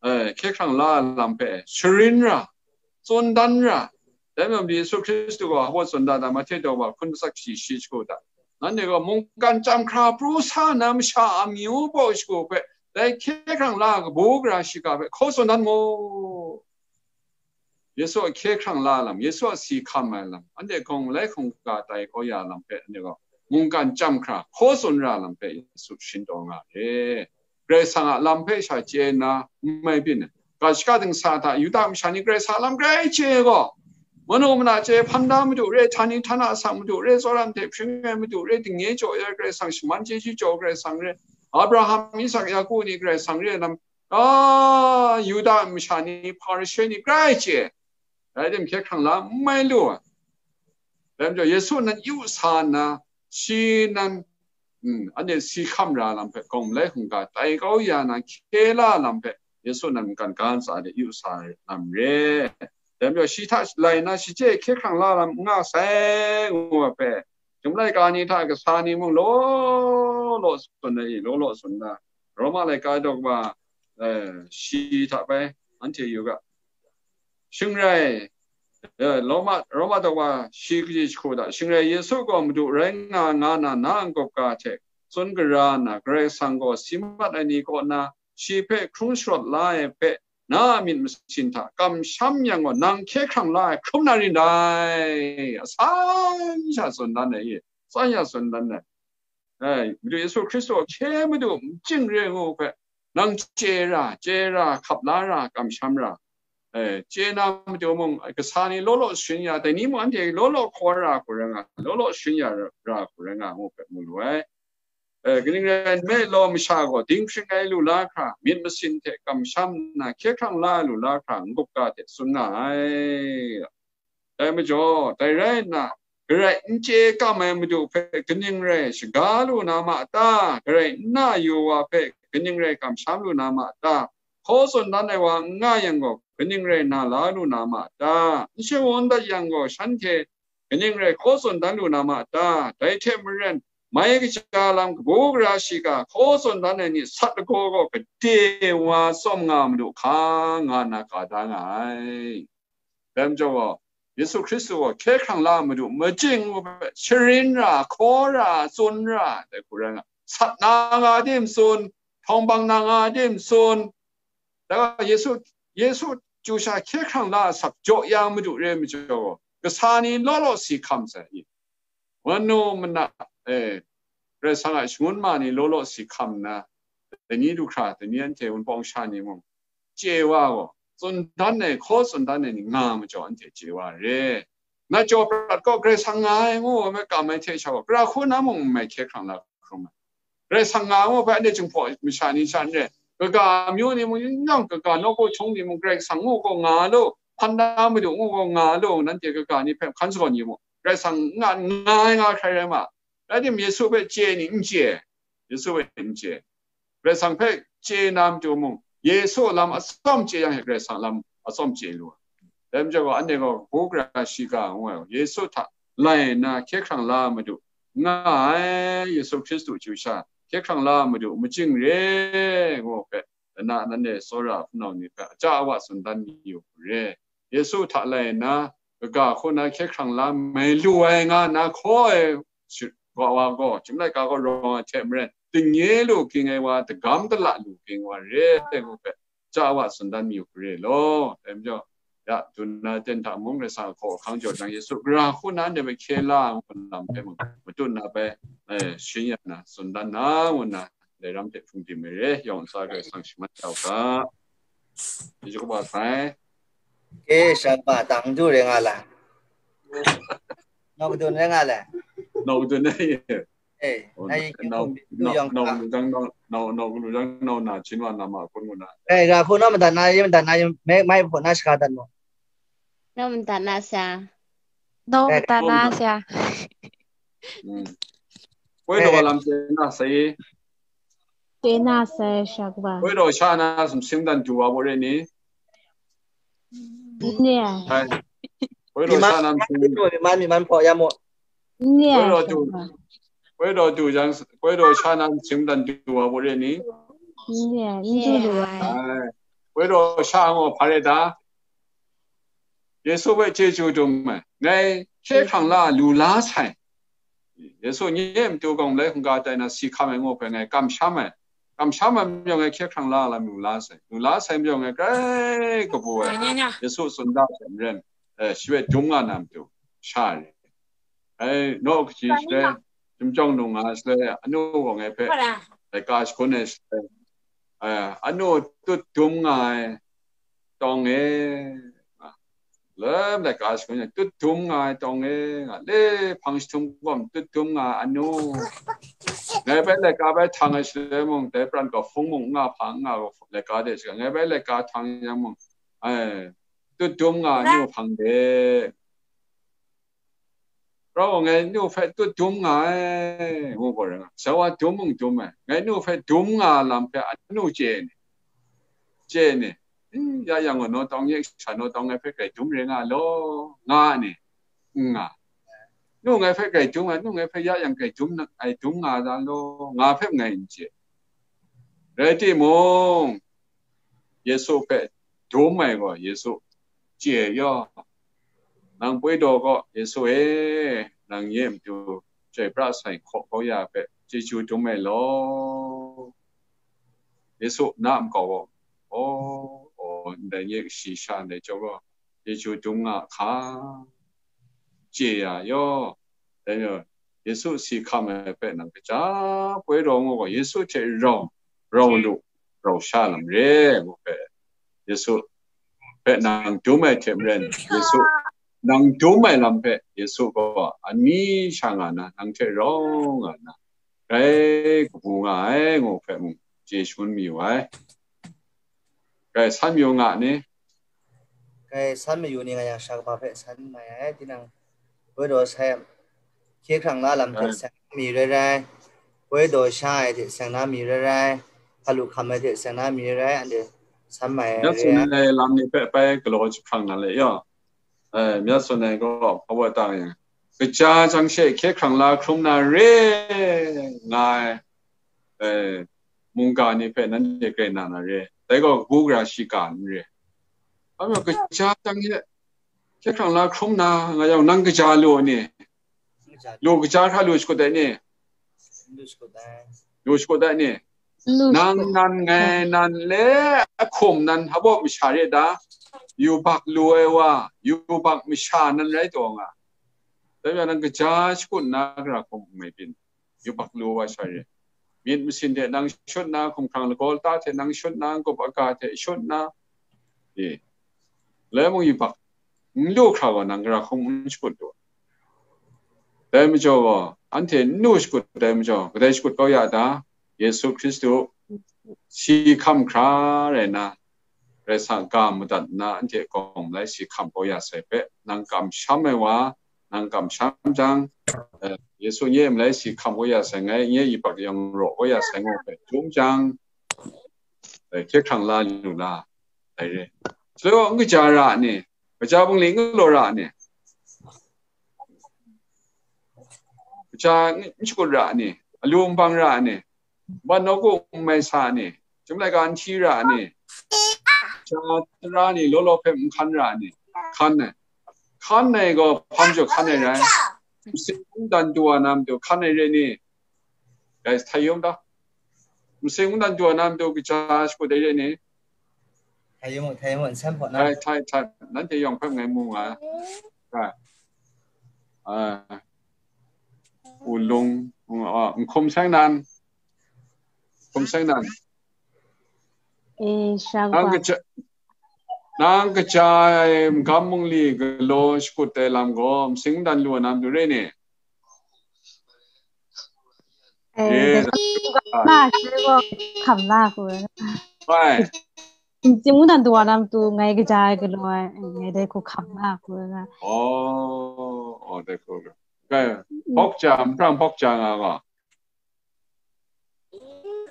eh, hkye hkrang la ai lam hpe sharin ra, tsun dan ra. Dai majaw Yesu Hkristu gaw hpa tsun dan ai, Mahte daw wa hkun matsat shi shi shagu hta, nanhte gaw mungkan chyam hkra pru sa na masha amyu baw shagu hpe, dai hkye hkrang la ai kabu gara shiga hpe hkaw tsun dan mu. Yesu a hkye hkrang la lam, Yesu a si hkam ai lam, anhte hkawng malai hkungga tai kau ya lam hpe, anhte gaw mungkan chyam hkra hkaw tsun ra lam hpe Yesu sharin taw nga re. Karai Kasang a lam hpe sha chye nna n mai byin ai, ga shaka dingsa hta Yuda masha ni Karai Kasang a lam grai chye ai gaw, manu mana chye hpan da Madu re, htani htana asak Madu re, tsawra hte hpring ai Madu re, dingnye jaw ya Karai Kasang, shaman chyeju jaw Karai Kasang re, Abraham, Isak, Yaku ni Karai Kasang re lam, a, Yuda masha ni, Hparishe ni grai chye ai. Rai tim, hkye hkrang la n mai lu ai. Dai majaw, Yesu nan yu sa nna, shi nan, mm, anhte si hkam ra lam hpe, hkawng malai hkungga tai kau ya na hkye la lam hpe, Yesu nan mungkan ga ntsa de yu sa lam re. Dai majaw, shi hta lai nna, shi chye hkye hkrang la lam n nga sai, ngu ai hpe, Chyum laika ni hta kasa ni mung law law tsun ai, law law tsun na, Roma laika daw wa, eh, shi hta bai, anhte yu ga. Shing rai, eh, Roma, Roma daw wa shi kaji jahku hta, shing rai, Yesu gaw Madu rai nga, nga na, na a n-gup ga hte tsun gara nna, Karai Kasang gaw si mat ai ni kaw na shi hpe hkrung sharawt la ai hpe, na a myit masin hta kamsham yang gaw, nang hkye hkrang la ai hkrum na rin dai. Asan sha tsun dan ai, i, asan sha tsun dan ai. Ai, Madu Yesu Hkristu hkye Madu, machying re ngu hpe, nang chye ra, chye ra, hkap la ra, kamsham ra. Eh, chye na matu mung, kasa ni law law sharin ya, dai ni mung anhte law law hkaw ra hku rai nga, law law sharin ya ra, ra hku rai nga, ngu hpe mu lu ai. Eh, kaning rai nme law, masha gaw dinghpring ai lu la hkra, myit masin hte kamsham nna, hkye hkrang la ai lu la hkra, n-gup ga hte tsun nga ai. Dai majaw, dai rai nna, Karai n chye kam ai Madu hpe kaning rai shaga lu na ma ta? Karai n na yu wa hpe kaning rai kamsham lu na ma ta? Hkaw tsun dan ai wa n nga yang gaw, kaning rai na la lu na ma ta? N shangun dat yang gaw, shanhte kaning rai hkaw tsun dan lu na ma ta? Dai hte maren, mai kaja lam kabu gara shiga hkaw tsun dan ai ni sat lagaw gaw, gade wa tsawm nga ma lu hka, nga nna ka da nga ai. Dai majaw gaw, Yesu Hkristu gaw hkye hkrang la Madu, machying ngu hpe, sharin ra, hkaw ra, tsun ra, dai hku rai nga, sat na nga tim tsun, htawng bang na nga tim tsun, dai gaw Yesu, Yesu chyu sha hkye hkrang la asak jaw ya Madu re majaw gaw, kasa ni law law si hkam sai i? Manu mana, eh, Karai Kasang a shangun ma ni law law si hkam nna, dai ni du hkra, dai ni anhte wunpawng sha ni mung, chye wa gaw, tsun dan ai, hkaw tsun dan ai ni nga majaw, anhte chye wa re. Na jaw prat gaw Karai Kasang nga ai ngu ai, kam ai hte sha gaw, gara hku na mung n mai hkye hkrang la hkrum ai. Karai Kasang nga ngu hpe, anhte Jinghpaw masha ni sha n re, kaga amyu ni mung, n yawng kaga nawku hkyung ni mung, Karai Kasang ngu gaw nga lu, hpan da Madu ngu gaw nga lu, nanhte kaga ni hpe hkan sagawn yu mu, Karai Kasang nga, nga ai nga hkrai rai ma, rai tim, Yesu hpe chye ni n chye, Yesu hpe n chye, Karai Kasang hpe chye na matu mung, Yesu lam atsawm chye yang, Karai Kasang lam atsawm chye lu ai. Dai majaw gaw, anhte gaw kabu gara shiga ngu ai, Yesu hta lai nna hkye hkrang la Madu, nga ai, Yesu Hkristu chyu sha hkye hkrang la Madu, machying re ngu hpe, lana nanhte tsawra hpunau ni hpe aja awa tsun dan yu re. Yesu hta lai nna, kaga hku na hkye hkrang la mai lu ai nga nna hkaw ai shi-, wa, wa gaw, Chyum laika gaw rawng ai hte maren, dingnye lu ging ai wa, dagam dala lu ging wa re ai ngu hpe, ja wa tsun dan mayu hkre law. Dai majaw, ya, dun na ten hta mung, Karai Kasang a hkaw ahkang jaw jang, Yesu gara hku na ndai hpe hkye la ai lam hpe mung, matut na bai, eh, sharin ya na, tsun dan na, ngu nna, dai ram hte hpung tim ai re, yawng ntsa Karai Kasang shaman ya u ga. Dai jaw kaba sai. Eh, shaba tang du re nga la. Nau kadun re nga le. Nau dun ai. Eh, Oh, nai nau, kum nau, yang nau ka. Lu jang nau, nau, nau Lu jang nau na chin wa na ma kun ngu na. Eh, ga ko na ma dan na, ye ma dan na, ye mai, mai pho na shaka dan mo. Nau madat na sha. Nau Eh, madat na sha. Mm. Poi do lam che na sai. Te na sai sha kaba. Poi do sha na sum sing dan du wa bo re ni. Ne. Ai. Poi do sha na sum. Mi man, mi man pho ya mo. Ne. Poi do du. Poi do du jang, poi do sha na sum sing dan du wa bo re ni. Ne. Ni du lu. Ai. Poi do sha ngo pha re da. Yesu hpe chyeju dum ai. Ngai hkye hkrang la lu la sai. Yesu nye matu gawng lai hkungga tai na si hkam ai ngu hpe ngai kamsham ai. Kamsham ai majaw ngai hkye hkrang la lam lu la sai. Lu la sai majaw ngai grai kabu ai. Yesu tsun da sai maren. Eh, shi hpe dum nga na matu sha re. Ai, naw kaji shaloi, Chyum Jawng Nung nga shaloi, anu gaw ngai hpe, laika shagun ai shaloi, ai, anu tut dum nga ai tawng e, lem laika shagun ai, tut dum nga ai tawng e, nga, le hpang jahtum gawm tut dum nga ai anu, ngai hpe laika bai htang ai shaloi mung, dai pran gaw hpung mung n nga hpa n nga gaw, laika de shaga, ngai bai laika htang yang mung, ai, tut dum nga ai anu hpang de. Rau ngai nu hpe tut dum nga ai, ngu gaw rai nga. Sau wa dum mung dum ai. Ngai nu hpe dum nga lam hpe anu chye ni? Chye ni? "Eh, ya yang gaw, naw tawng ye sha, naw tawng ngai hpe grai dum re nga law," nga ni? N nga. Nu ngai hpe grai dum ai, nu ngai hpe ya yang grai dum na, ai dum nga da law, nga hpe ngai n chye. Rai timung, Yesu hpe dum ai gaw Yesu chye yaw. Nang poi daw gaw, Yesu e, nang nye matu chyoi pra sai hkaw kau ya hpe chyeju dum ai law. Yesu na makau gaw, aw, aw, ndai nye kashi sha ndai chyawm gaw, chyeju dum nga hka, chye ya yaw. Dai majaw, Yesu si hkam ai hpe nang kaja poi rau ngu gaw, Yesu hte rau, rau lu, rau sha lam re ngu hpe, Yesu hpe nang dum ai hte maren, Yesu nang dum ai lam hpe Yesu gaw ani sha nga na, nang hte rau nga na, grai kabu nga ai ngu hpe mung chye shangun mayu ai. Grai san mayu nga ni? Grai san mayu ni nga yang sha kaba hpe san mai ai, tinang poi daw sai, hkye hkrang la lam hte seng na mi rai rai, poi daw sha ai hte seng na mi rai rai, hpa lu hkam ai hte seng na mi rai rai, anhte san mai ai Myat re tsun ai. ai lam ni hpe bai galaw jahprang na le yaw. Eh, myat tsun ai gaw, hpa wa tang yang, kaja jang she hkye hkrang la hkrum na re nga ai, eh, mungga ni hpe nanhte grai na na re. Dai gaw kabu gara shiga n re. Hpa majaw kaja jang she hkye hkrang la hkrum na nga yang, nang kaja lu ni? Lu kaja hkra lu shakut ai ni? Lu shakut ai ni? Nang nan, ngai nan, le ahkum nan, hpa baw masha re da? Yubak lu ai wa, yubak masha nan rai taw nga. Dai majaw nang kaja shakut na, gara hkum mai byin. Yubak lu wa sha re. Myit masin hte nang shut na, hkumhkrang lagaw lata hte nang shut na, n-gup aga hte shut na, e, lai mung yubak n lu hkra gaw, nang gara hkum n shakut lu. Dai majaw gaw, anhte n lu shakut ai majaw, kadai shakut kau ya ta? Yesu Hkristu si hkam hkra rai na, Karai Kasang ga madat nna, anhte gawng lai si hkam kau ya sai hpe, nang kamsham ai wa, nang kamsham jang, eh, Yesu nye malai si hkam kau ya sai, ngai nye yubak yang raw kau ya sai, ngu hpe dum jang, eh, hkye hkrang la lu la, dai re. Shaloi gaw, n kaja ra ni? Kaja bungli n galaw ra ni? Kaja n shakut ra ni? Alu n bang ra ni? Ban nawku n mai sa ni? Chyum laika n hti ra ni? Kaja tara ni law law hpe n hkan ra ni? Hkan ai. Hkan ai gaw hpa majaw hkan ai rai. Masing n dan du wa na matu hkan ai re ni? Guys, htai yawng ta. Masing n dan du wa na matu kaja shakut ai re ni? Htai yawng, htai yawng, n san hpaw na. Htai, htai, htai. Nanhte yawng hpe ngai mu nga ai. Htai. Ah. Wulung, ah, n hkum seng nan. Hkum seng nan. E, sha Nang kaba. Kaja, nang Kaja ai magam mungli galaw shakut ai lam gaw, masing n dan lu ai na matu re ni? Eh, Yes. Dai gaw, ma, shi gaw hkam la hku ai. Why? N-, mungdan daw wa na matu ngai kaja ai galaw ai, ngai dai hku hkam la hku ai. Oh, oh, dai hku. Kai, mm, bawk ja, mrang bawk ja nga gaw.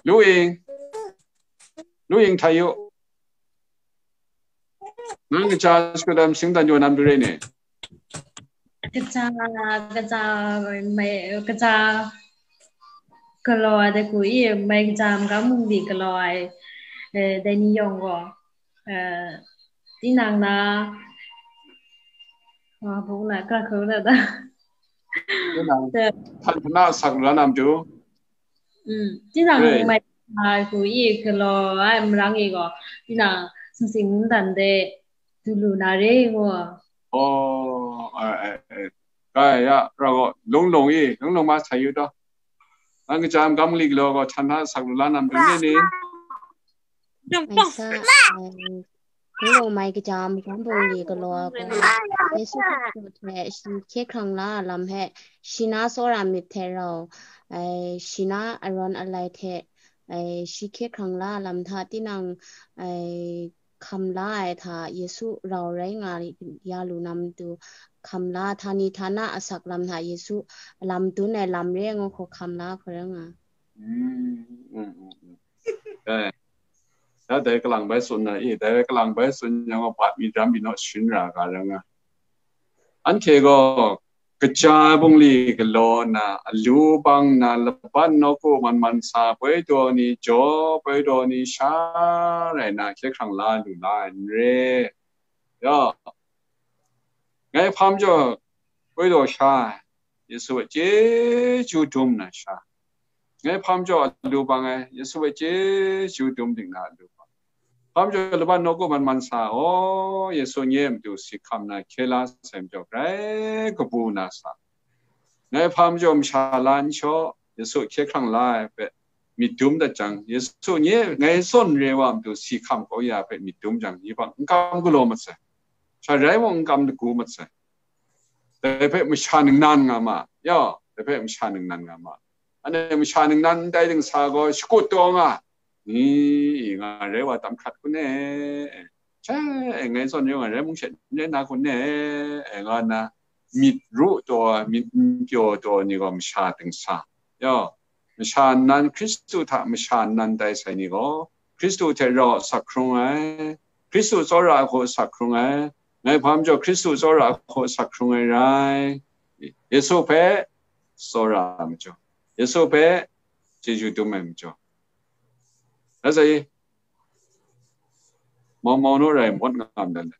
Lu Ying. Lu Ying, tai yu. Nang kaja shakut ai myit mungdan daw wa na matu re ni? Kaja, kaja, mai, kaja galaw ai dai hku i, mai kaja magam bungli galaw ai, eh, dai ni yawng gaw, eh, tinang na, wa, bung na, kra hku na da. Tinang, dai, htan hpana sak lu la na matu. Mm, tinang, right, mai kaja hku i galaw ai marang i gaw, tinang sumsing mungdan de du lu na re ngu. Oh, ai, ai, ai. Kai ya, ra gaw, Lung Lung i, Lung Lung ma sai yu taw. Nang kaja magam bungli galaw gaw htan hpana sak lu la na matu ni ni? Mai sa, ai, Lung Lung mai kaja magam bungli galaw gaw, Yesu Hkristu hte shi hkye hkrang la ai lam hpe, shi na tsawra myit hte rau, ai, shi na arawn alai hte, ai, shi hkye hkrang la ai lam hta tinang, ai, hkam la ai hta Yesu rau rai nga ya lu na matu, hkam la, htani htana asak lam hta Yesu lam dun ai lam re ngu hku hkam la hku rai nga. Mm, mm, mm, mm. Eh, ya dai kalang bai tsun na i, dai kalang bai tsun yang gaw, bat mi dam mi naw shin ra ga rai nga. Anhte gaw kaja bungli galaw na, alu bang na, laban nawku man man sa, poi daw ni, jaw poi daw ni, sha rai na, hkye hkrang la lu la ai n re. Ya, ngai hpa majaw poi daw sha ai, Yesu a chyeju dum na sha. Ngai hpa majaw alu bang ai, Yesu a chyeju dum ding na alu bang. Hpa majaw laban nawku man man sa, aw, Yesu nye a matu si hkam na hkye la sai majaw, grai kabu na sa. Ngai hpa majaw masha la n shaw, Yesu hkye hkrang la ai hpe myit dum dat jang, Yesu nye ngai zawn re wa matu si hkam kau ya hpe myit dum jang, yubak n kam galaw mat sai. Sha rai mung n kam lagu mat sai. Dai hpe masha ningnan nga ma, ya, dai hpe masha ningnan nga ma. Anhte masha ningnan ndai dingsa gaw shakut taw nga, ni, nga rai wa tam hkrat kun e, sha, ngai zawn rai nga rai mung she n rai na kun e, nga nna myit ru taw ai, myit n pyaw taw ai ni gaw masha dingsa. Ya, masha nnan, Hkristu hta masha nnan tai sai ni gaw, Hkristu hte rau asak hkrung ai, Hkristu tsawra ai hku asak hkrung ai, ngai hpa majaw Hkristu tsawra ai hku asak hkrung ai rai, Yesu hpe tsawra ai majaw, Yesu hpe chyeju dum ai majaw. Rai sa i, mau mau naw rai mawt nga ndai le.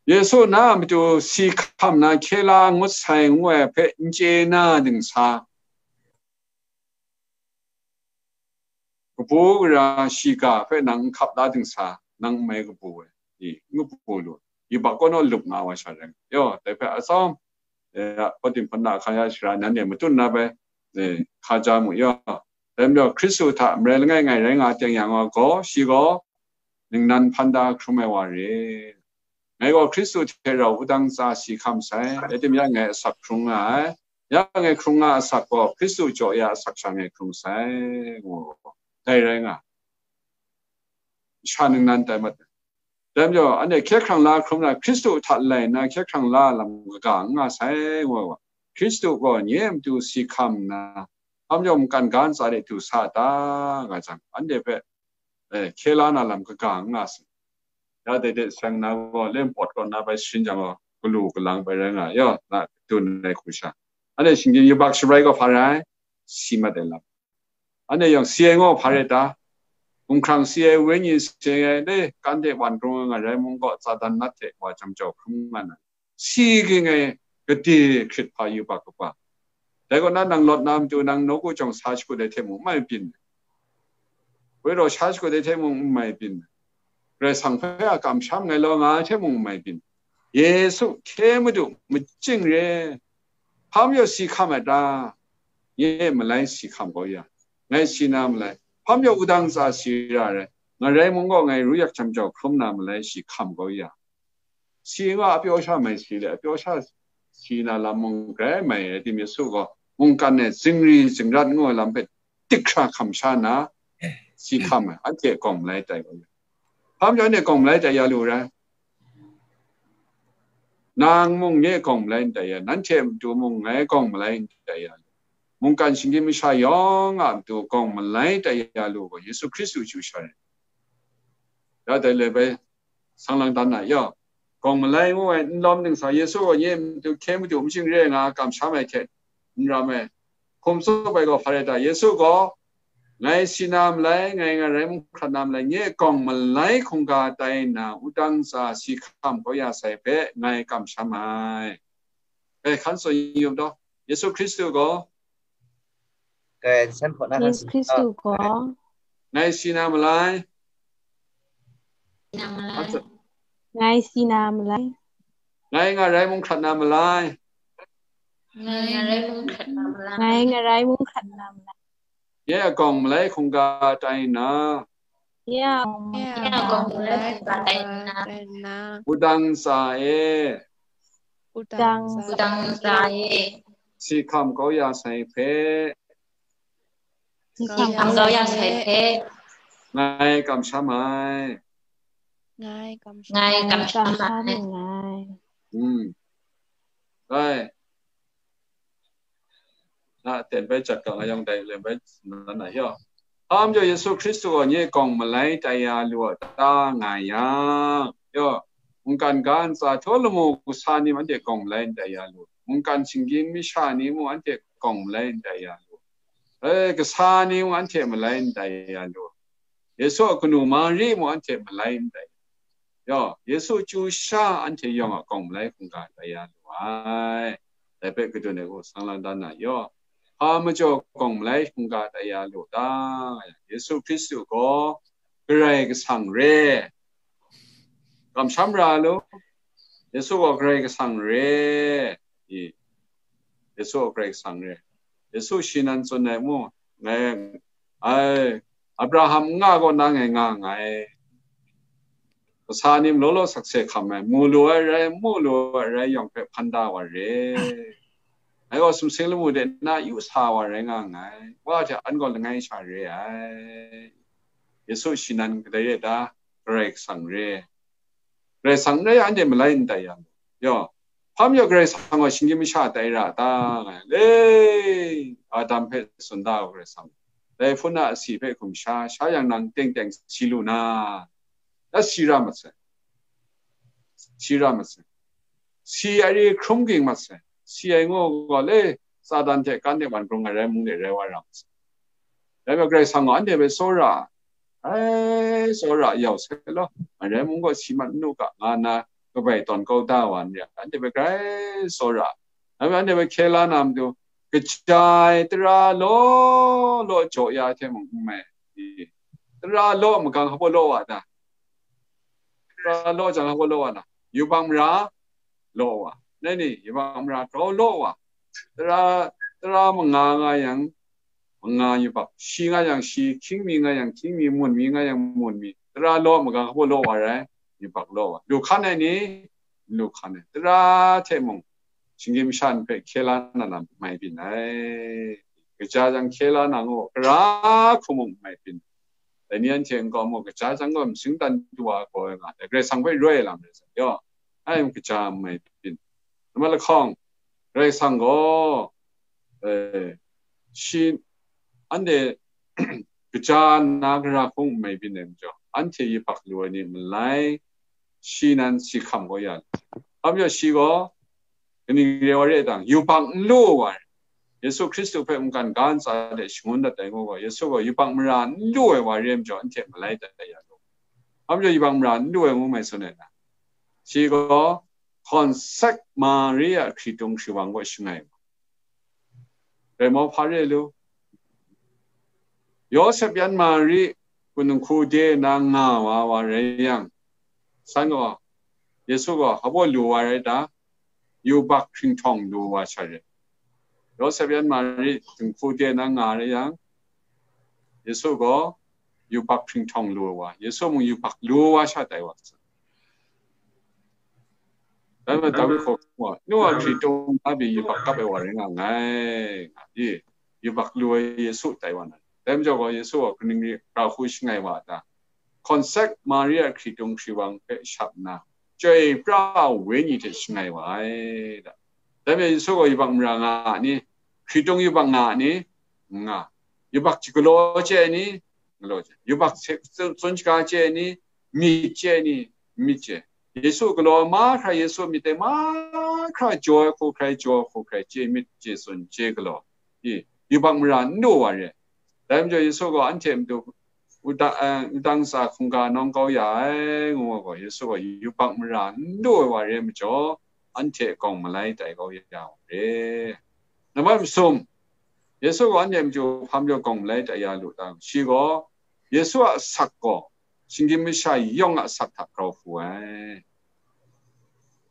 Yesu na a matu si hkam na hkye la ngut sai ngu ai hpe n chye na dingsa, kabu gara shiga hpe nang n hkap la dingsa, nang n mai kabu ai, i, n kabu lu, yubak kaw naw lup nga wa sha rai nga. Yaw, dai hpe atsawm, ya, hpawt dinghpawt na hkang ya shara nanhte matut na bai, e, hkaja mu yaw. Dai majaw, Hkristu hta marai langai ngai rai nga teng yang gaw, shi gaw ningnan hpan da hkrum ai wa re. Ngai gaw Hkristu hte rau wudang tsa si hkam sai, rai timung, ya ngai asak hkrung nga ai. Ya ngai hkrung nga asak gaw, Hkristu jaw ya asak sha ngai hkrung sai, ngu, dai rai nga. Sha ningnan tai mat ai. Dai majaw, anhte hkye hkrang la hkrum na, Hkristu hta lai nna hkye hkrang la lam kaga n nga sai, ngu ai wa. Hkristu gaw nye a matu si hkam nna, hpa majaw mungkan ga ntsa de du sa ta, nga jang, anhte hpe, eh, hkye la na lam kaga n nga sai. Ya dai de seng na gaw, len pawt kaw na bai sharin jang gaw, galu galang bai rai nga, yaw, na dun ai hku sha. Anhte shinggyim yubak shabrai gaw hpa rai? Si mat ai lam. Anhte yawng si ai gaw hpa rai ta? Hkumhkrang si ai, wenyi si ai, le, kan de wan grung ai nga rai mung gaw, Satan nat hte wa jam jau hkrum nga na, si ging ai gade hkrit hpa yubak kaba. Dai kaw na, nang lawt na matu nang nawku jawng sa shakut ai hte mung n mai byin, woi raw sha shakut ai hte mung n mai byin, Karai Kasang hpe a kamsham ngai law nga ai hte mung n mai byin, Yesu hkye Madu majing re. Hpa majaw si hkam ai ta? Nye malai si hkam kau ya, ngai si na malai. Hpa majaw wudang tsa si ra ai, nga rai mung gaw, ngai ru yak jam jau hkrum na malai si hkam kau ya. Si nga, apyaw sha mai si le, apyaw sha si na lam mung grai mai, rai tim, Yesu gaw mungkan e zingri zingrat ngu ai lam hpe dik hkra hkam sha na, si hkam ai, anhte kawng malai tai wa. Hpa majaw anhte kawng malai tai ya lu rai? Nang mung nye kawng malai n tai ya, nanhte matu mung ngai kawng malai n tai ya lu. Mungkan shinggyim masha yawng a matu kawng malai tai ya lu gaw, Yesu Hkristu chyu sha rai. Ya dai le bai, sang lang dan na yaw. Kawng malai ngu ai n lawm ningsa Yesu gaw nye matu hkye madu machyin re nga kamsham ai hte n ram ai. Hkum tsup ai gaw hpa rai ta? Yesu gaw, ngai si na malai, ngai ngarai mung hkrat na malai, nye kawng malai hkungga tai nna, wudang tsa si hkam kau ya sai hpe ngai kamsham ai. E, hkan tsun yu daw. Yesu Hkristu gaw, Yesu Hkristu gaw, ngai si na malai, ngai si na malai, ngai ngarai mung hkrat na malai, ngai ngarai mung hkrat na malai, ngai ngarai mung hkrat na malai, nye a kawng malai hkungga tai nna, nye a kawng malai hkungga tai nna, wudang tsa e, wudang tsa e, si hkam kau ya sai hpe, si hkam kau ya sai hpe, ngai kamsham ai. Ngai kamsham ai. Hmm. Rai. Na ten bai jat ga nga yawng dai len bai nan na yaw. Hpa majaw Yesu Hkristu gaw nye kawng malai tai ya lu a ta nga yang, yaw, mungkan ga ntsa htaw lamu kasa ni mung anhte kawng malai n tai ya lu. Mungkan shinggyim masha ni mung anhte kawng malai n tai ya lu. E, kasa ni mung anhte malai n tai ya lu. Yesu a kanu Mari mung anhte malai n tai. Yaw, Yesu chyu sha anhte yawng a kawng malai hkungga tai ya lu ai. Dai hpe kadun ai gaw sang lang dan na yaw. Hpa majaw kawng malai hkungga tai ya lu ta? Yesu Hkristu gaw Karai Kasang re. Kamsham ra lu. Yesu gaw Karai Kasang re. I, Yesu gaw Karai Kasang re. Yesu shi nan tsun ai mu, ngai, ai, Abraham n nga gaw nang e nga nngai. Kasa ni law law sakse hkam ai, mu lu ai rai, mu lu ai rai yawng hpe hpan da wa re. Ngai gaw sumsing lamu de na yu sa wa rai nga nngai. Wa hte an gaw langai sha re ai. Yesu shi nan kadai re ta? Karai Kasang re. Karai Kasang n rai yang, anhte malai n tai yang. Yaw, hpa majaw Karai Kasang gaw shinggyim masha tai ra ta? Nga le, Adam hpe tsun da ai Karai Kasang, dai hpun a asi hpe hkum sha, sha yang nang teng teng si lu na, da si ra mat sai. Si ra mat sai. Si ai ri hkrum ging mat sai. Si ai ngu gaw le, Satan hte kan de wan grung ai rai mung de rai wa ra mat sai. Dai majaw Karai Kasang gaw anhte hpe tsawra ai, tsawra yau sai law, ngai rai mung gaw si mat n lu ga, nga nna kabai tawn kau da wa n re, anhte hpe grai tsawra. Ngai hpe anhte hpe hkye la na matu, kaja ai tara law law jaw ya hte mung n mai, tara law magang hpa law wa ta? Tara law jang hpa law wa ta? Yubak mara law wa, nai ni, yubak mara grau law wa, tara, tara manga nga yang, manga yubak, shi nga yang shi, hkying mi nga yang hkying mi, mun mi nga yang mun mi, tara law magang hpa law wa rai, yubak law wa. Lu hkan ai ni, lu hkan ai. Tara hte mung, shinggyim masha hpe hkye la na lam mai byin ai. Kaja jang hkye la na ngu, tara hku mung mai byin. Dai ni anhte nkau mu, kaja jang gaw masing dan du wa gaw nga, dai Karai Kasang hpe roi lam rai sa, yaw, ai kaja mai byin. Namai lahkawng, Karai Kasang gaw, eh, shi, anhte kaja nna gara hkung n mai byin ai majaw, anhte yubak lu ai ni malai, shi nan si hkam kau ya lu. Hpa majaw shi gaw kaning re wa re ai dang, yubak n lu ai wa rai. Yesu Hkristu hpe mungkan ga ntsa de shangun dat ai ngu gaw, Yesu gaw yubak mara n lu ai wa re ai majaw, anhte malai dat ya lu. Hpa majaw yubak mara n lu ai ngu mai tsun ai na? Shi gaw hkawn sek Mari a hkritung hkriwang kaw shangai wa. Rai mau, hpa re lu? Yawsep yan Mari kunung hku de na nga wa, wa rai yang, san gaw, Yesu gaw hpa baw lu wa rai ta? Yubak hkringhtawng lu wa sha re. Yawsep yan Mari kunung hku de na nga rai yang, Yesu gaw yubak hkringhtawng lu wa, Yesu mung yubak lu wa sha tai wa. Dai majaw, dai hku wa, nu a hkritung na pyi yubak kap ai wa rai nga nngai, nga i, yubak lu ai Yesu tai wa na. Dai majaw gaw, Yesu gaw kaning rai hku shangai wa ta? Concept Maria hkritung hkriwang hpe shap nna, chyoi pra ai wenyi hte shangai wa ai ta. Dai majaw, Yesu gaw yubak mara nga a ni? Hkritung yubak nga a ni? Nga. Yubak galaw chye ai ni? Galaw chye. Yubak se-, tsun, tsun shaga chye ai ni? Myit chye ai ni? Myit chye. Yesu galaw mahkra, Yesu myit dai mahkra, jaw ai hku hkrai, jaw ai hku hkrai, chye myit, chye tsun, chye galaw. I, yubak mara n lu wa re. Dai majaw, Yesu gaw anhte matu, uda-, eh, wudang ntsa hkungga nawng kau ya ai, ngu ai gaw, Yesu gaw yubak mara n lu ai wa re majaw, anhte gawng malai tai kau ya wa re. Nambat masum, Yesu gaw anhte matu hpa majaw gawng malai tai ya lu ta? Shi gaw, Yesu a asak gaw, shinggyim masha yawng a asak hta grau hpu ai.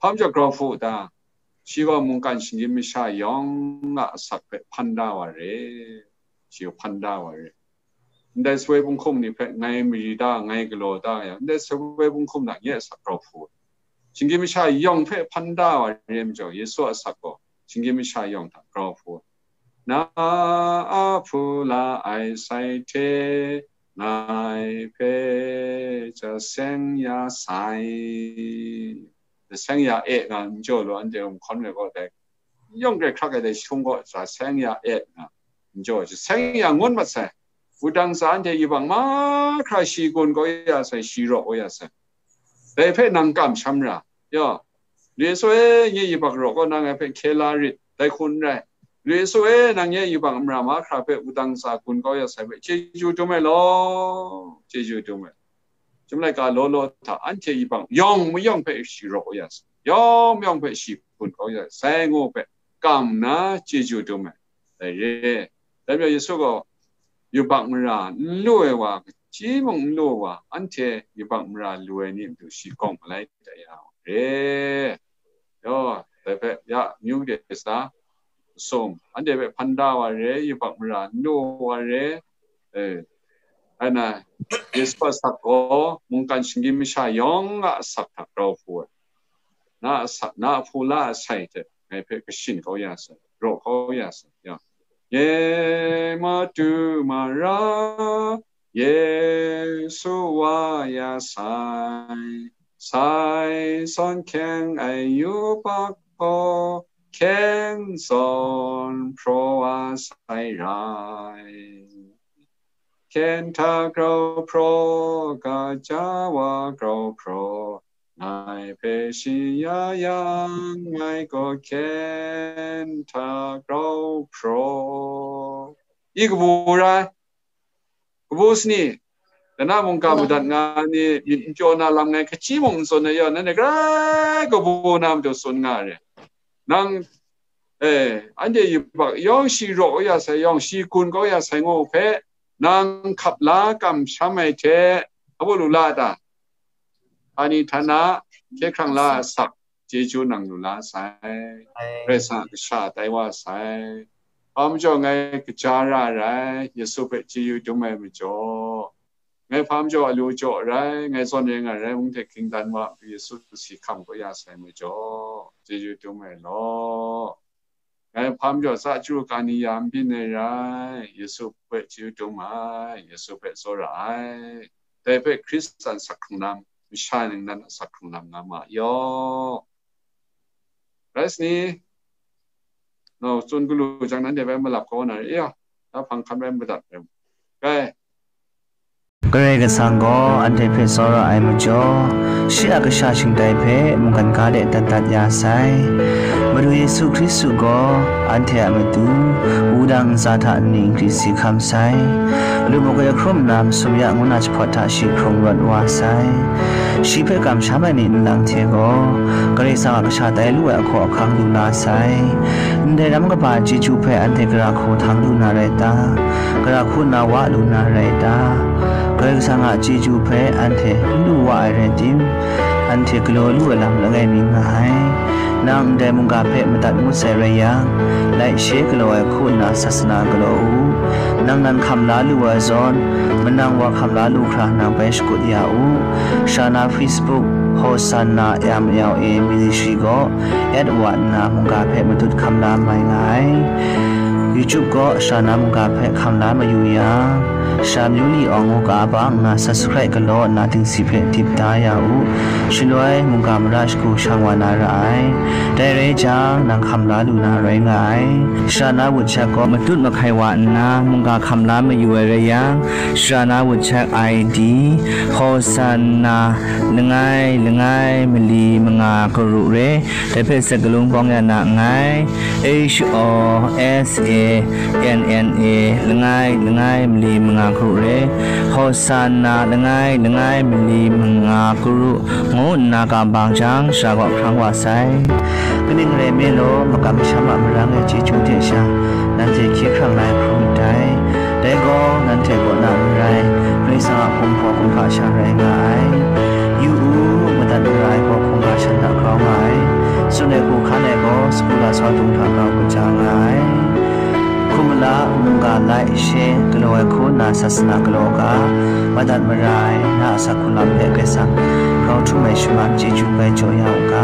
Hpa majaw grau hpu ta? Shi gaw mungkan shinggyim masha yawng a asak hpe hpan da wa re. Shi gaw hpan da wa re. Ndai sawoi bunghkum ni hpe ngai mari da, ngai galaw da yang, ndai sawoi bunghkum hta nye asak grau hpu. Shinggyim masha yawng hpe hpan da wa re majaw, Yesu a asak gaw shinggyim masha yawng hta grau hpu. Na a hpu la ai sai hte, ngai hpe ja seng ya sai. Ja seng ya e nga n jaw lu, anhte hkum hkawn ai gaw dai yawng hkrai hkrak ai dai jahtung gaw, ja seng ya e nga n jaw, ja seng ya ngut mat sai. Wudang ntsa anhte yubak mahkra shi gun kau ya sai, shi raw kau ya sai. Dai hpe nang kamsham ra, yaw, Yesu e, nye yubak raw kau na, ngai hpe hkye la rit, dai hku n rai. Yesu e, nang nye yubak mara mahkra hpe wudang ntsa gun kau ya sai hpe chyeju dum ai law, chyeju dum ai. Chyum laika law law hta anhte yubak yawng mayawng hpe shi raw kau ya sai, yawng mayawng hpe shi gun kau ya sai, ngu hpe kam nna chyeju dum ai. Dai re. Dai majaw Yesu gaw yubak mara n lu ai wa, kaji mung n lu ai wa, anhte yubak mara lu ai ni matu shi gawng malai tai ya wa re. Yaw, dai hpe ya, amyu de sa, sum, anhte hpe hpan da wa re, yubak mara n lu wa re, eh, ai na, Yesu a asak gaw mungkan shinggyim masha yawng a asak hta grau hpu ai. Na a asak, na a hpu la ai sai hte ngai hpe kashin kau ya sai, raw kau ya sai, ya. Nye matu mara, Yesu wa ya sai, sai zawn hkyeng ai yubak gaw, hkyeng zawn hpraw wa sai rai. Hkyen hta grau hpraw, gaja wa grau hpraw, ngai hpe shi ya yang, ngai gaw hkyen hta grau hpraw. I kabu rai, kabu sani, dana mungga madat nga ni myit n pyaw na lam ngai hkaji mung n tsun ai yaw, nanhte grai kabu na matu tsun nga re. Nang, eh, anhte yubak yawng shi raw kau ya sai, yawng shi gun kau ya sai ngu hpe, nang hkap la kamsham ai hte, abu lu la ta? Ani htana hkye hkrang la sak, chyeju nang lu la sai. Karai Kasang a kasha tai wa sai. Hpa majaw ngai kaja ra rai, Yesu hpe chyeju dum ai majaw, ngai hpa majaw alu jaw rai, ngai zawn rai nga rai, mung hte hkingdan wa, Yesu si hkam kau ya sai majaw, chyeju dum ai law. Ngai hpa majaw tsa chyu ka ni ya n byin ai rai, Yesu hpe chyeju dum ai, Yesu hpe tsawra ai. Dai hpe Hkristan asak hkrung lam, masha ningnan asak hkrung lam nga ma yaw. Rai sani? No, tsun galu jang, nanhte bai malap kau na re, ya, na hpang hkan bai madat rai. Kai. Karai Kasang gaw anhte hpe tsawra ai majaw, shi a kasha shingtai hpe mungkan ga de dat dat ya sai. Madu Yesu Hkristu gaw anhte a matu wudang ntsa hta nni n gri si hkam sai. Lup makoi hkrum nna masum ya ngu na jahpawt hta shi hkrung rawt wa sai. Shi hpe kamsham ai ni nlang hte gaw, Karai Kasang a kasha tai lu ai ahkaw ahkang lu la sai. Ndai ram kaba chyeju hpe anhte gara hku htang lu na rai ta? Gara hku nna wa lu na rai ta? Karai Kasang a chyeju hpe anhte n lu wa ai rai tim, anhte galaw lu ai lam langai mi nga ai. Nang ndai mungga hpe madat ngut sai rai yang, laishe galaw ai hku nna sasana galaw u. Nang nan hkam la lu ai zawn, manang wa hkam la lu hkra nang bai shakut ya u. Shana Facebook, Hosanna M L A Ministry gaw at wa nna mungga hpe matut hkam la mai nga ai. YouTube gaw Shana mungga hpe hkam la mayu yang, Sha Myu Li Awng ngu ga ba nna subscribe galaw nna dingsi hpe dip da ya u. Shaloi mungga mara shagu shang wa na ra ai. Dai rai jang, nang hkam la lu na rai nga ai. Shana WhatsApp gaw matut mahkai wa nna mungga hkam la mayu ai rai yang, Shana WhatsApp I D, Hosanna langai langai mali manga karu re, dai hpe sakalung bawng ya na nngai. H O S A N N A langai langai mali manga karu re, Hosanna langai langai mali manga karu ngu nna kam bang jang, sha gaw hkrang wa sai. Kaning rai nme law, makam masham a marang ai chyeju hte sha, nanhte hkye hkrang la ai hkrum ndai. Dai gaw, nanhte kaw na n rai, Karai Kasang a kumhpaw kumhpa sha rai nga ai. Yu u, madat mara ai gaw hkungga shan hta grau nga ai, tsun ai hku hkan ai gaw, sagu lasau dung hta grau kaja nga ai. Hkum mala, mungga, lai, she, galaw ai hku nna sasana galaw ga, madat mara ai, na a asak hku lam hpe Karai Kasang grau htum ai shaman chyeju bai jaw ya u ga.